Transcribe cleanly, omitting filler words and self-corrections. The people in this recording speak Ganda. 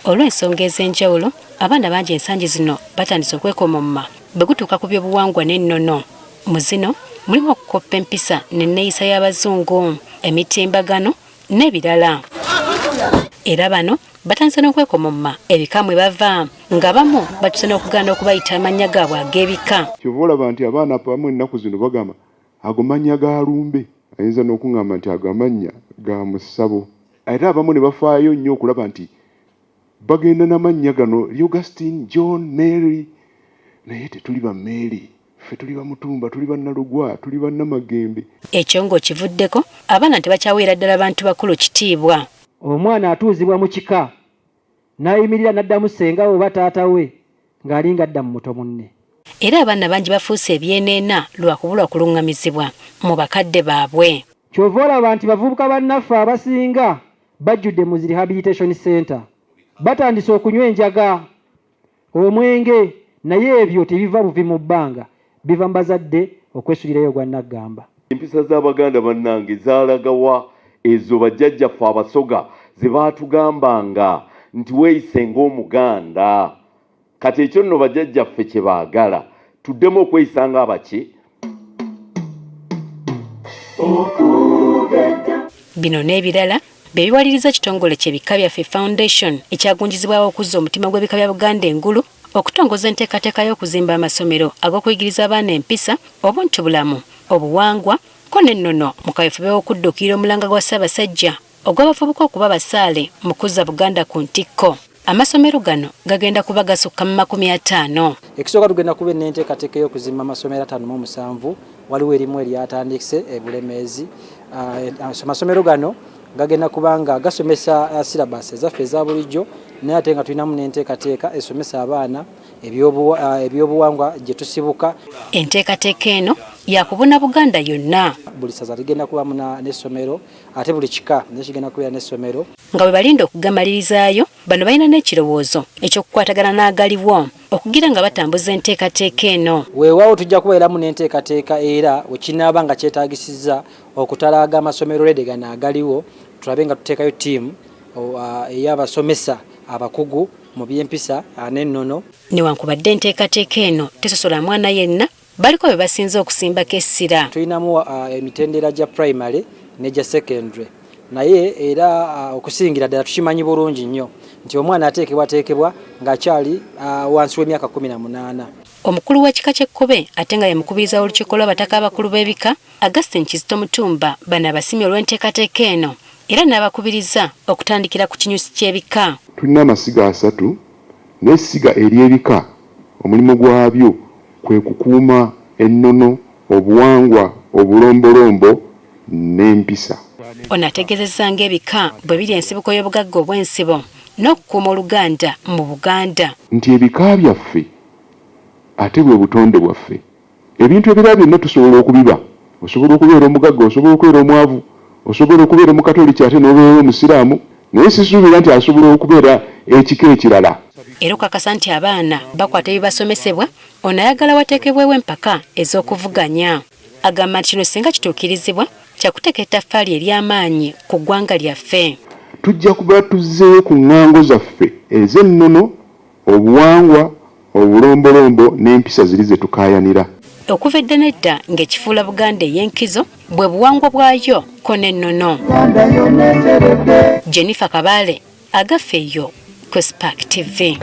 Olw'ensonga ez'enjawulo, abaana bangi ensangi zino batandise okwekomomma bwe gutuuka ku by'obuwangwa n'ennono. Mu zino mulimu okukoppa empisa n'enneeyisa y'Abazungu, emitimbagano n'ebirala. Era bano batandise n'okwekomomma ebika mwe bava, ng'abamu batuuse n'okugaana okubayita amannya gaabwe ag'ebika. Kyova olaba nti abaana abamu ennaku zino bagamba ago mannya ga lumbe, ayinza n'okungamba nti ago amannya ga mu ssabo. Ate abamu ne bafaayo nnyo okulaba nti bagenda n'amannya gano Augustine, John, Mary, naye tetuli ba Mary, ffe tuli ba Mutumba, tuli ba Nalugwa, tuli ba Namagembe. Ekyo ng'okivuddeko, abaana tebakyaweera ddala bantu bakulu kitiibwa. Omwana atuuzibwa mu kika n'ayimirira n'addamu ssenga we oba taata we ng'alinga adda mu muto munne. Era abaana bangi bafuuse ebyeneena lwa kubulwa kulungamizibwa mu bakadde baabwe. Ky'ova olaba nti bavubuka bannaffe abasinga bajjudde mu zi rehabilitation center. Batandise okunywa enjaga, omwenge, naye ebyo tebiva buvi mu bbanga, biva mu bazadde okwesulirayo ogwa nnaggamba. Empisa z'Abaganda bannange zaalaga wa ezo bajjajjaffe Abasoga ze baatugambanga nti weeyise ng'Omuganda? Kati ekyo nno bajjajjaffe kye baagala tuddemu okweyisa ng'abaki? Bino n'ebirala bye biwaliriza ekitongole kye Bika Byaffe Foundation ekyagunjizibwawo okuzza omutima gw'ebika bya Buganda engulu okutongoza enteekateeka y'okuzimba amasomero ag'okuyigiriza abaana empisa, obuntubulamu, obuwangwa ko n'ennono mu kaweefube w'okudduukirira omulanga gwa Ssaabasajja ogw'abavubuka okuba abasaale mu kuzza Buganda ku ntikko. Amasomero gano gagenda kuba gasukka mu 50. Ekisooka tugenda kuba n'enteekateeka ey'okuzimba amasomero 57, waliwo erimu eryatandise e Bulemeezi. Amasomero gano gagenda kuba nga gasomesa syllabus ezaffe eza bulijjo, naye ate nga tulinamu n'enteekateeka esomesa abaana ebyobuwangwa gye tusibuka. Enteekateeka eno yakubuna Buganda yonna. Buli ssaza ligenda kubamu n'essomero, ate buli kika nakyo kigenda kubeera n'essomero. Nga bwe balinda okugamalirizaayo, bano balina n'ekirowoozo eky'okukwatagana n'agaliwo okugira nga batambuza enteekateeka eno. Weewaawo tujja kubeeramu n'enteekateeka era we kinaaba nga kyetaagisizza okutalaaga amasomero redi gano agaliwo, tulabe nga tuteekayo ttiimu ey'abasomesa abakugu mu by'empisa n'ennono. Newankubadde enteekateeka eno tesosola mwana yenna, baliko be basinze okusimbako essira. Tulinamu emitendera gya primary n'egya secondary, naye era okusingira ddala tukimanyi bulungi nnyo nti omwana ateekebwateekebwa ng'akyali wansi w'emyaka 18. Omukulu w'ekika ky'Ekkobe ate nga ye mukubiriza w'olukiiko lw'abataka abakulu b'ebika, Augustine Kizito Mutumba, bano abasimye olw'enteekateeka eno era n'abakubiriza okutandikira ku kinyusi ky'ebika. Tulina amasiga 3 n'essiga ery'ebika omulimu gwabyo kwe kukuuma ennono, obuwangwa, obulombolombo n'empisa. Ono ategeezezza ng'ebika bwe biri ensibuko y'obugagga obw'ensibo n'okukuuma Oluganda mu Buganda. Nti ebika byaffe ate bwe butonde bwaffe. Ebintu ebirala byonna tusobola okubiba. Osobola okubeera omugagga, osobola okubeera omwavu, osobola okubeera omukatoliki ate n'obeera omusiraamu, naye sisuubira nti asobola okubeera ekika ekirala. Era okukakasa nti abaana bakwata ebibasomesebwa, ono ayagala wateekebwewo empaka ez'okuvuganya. Agamba nti kino singa kituukirizibwa kyakuteeka ettaffaali ery'amaanyi ku ggwanga lyaffe. Tujja kuba tuzzeeyo ku ŋŋango zaffe ez'ennono, obuwangwa, obulombolombo n'empisa ziri ze tukaayanira. Okuva edda n'edda ng'ekifuula Buganda ey'enkizo bwe buwangwa bwayo ko n'ennono. Jennifer Kabaale, Agaffe eyo ku Spark TV.